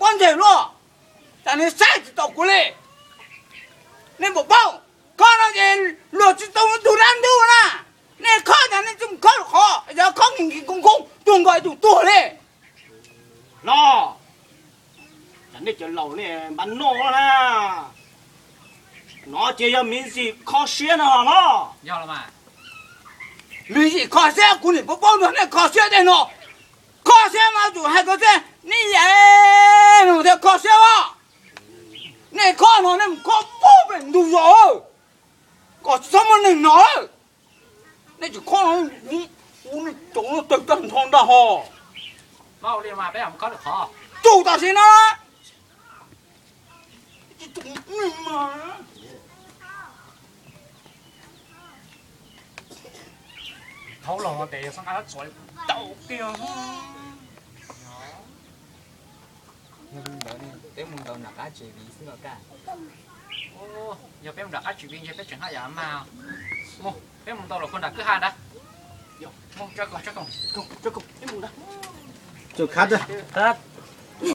Ntses luaj, cas nej saib tsis tau kuv li? Nej puas paub, khob no ces luag tsis tau tug dab ntub na. Nej khob cas nej tsis mus khob rau qhov, yog khob nkis nkis koob koob tuag nkaus ib tug tuag li. Los, cas nej cov laus nej npaj noj na. No ces yog me ntsis kho siab no los. Yog los mas. Me ntsis kho siab, kuv nim paub paub ntag nej kho siab tej no. Kho siab mas tsum hais ko thiab, nej yam no thiaj kho siab os. Nej khob no nej mus khob pem ntug zos kom tsis txhob muaj neeg no. Nej tseem khob no, ua nej cov no tawg tag nrho ntag ho. Tsum tam sim no. Thaub los tes xab nqa txuas tau tiag. Peb mus ntaus nram qab tsev viv xwb los kaj. Yog peb mus nram qab tsev viv ntshe peb tseem haj yam mag. Mus, peb mus ntaus los kua nram kwj ha ntawd. Mus, tso koom, tso koom, tso koom, peb mus ntag.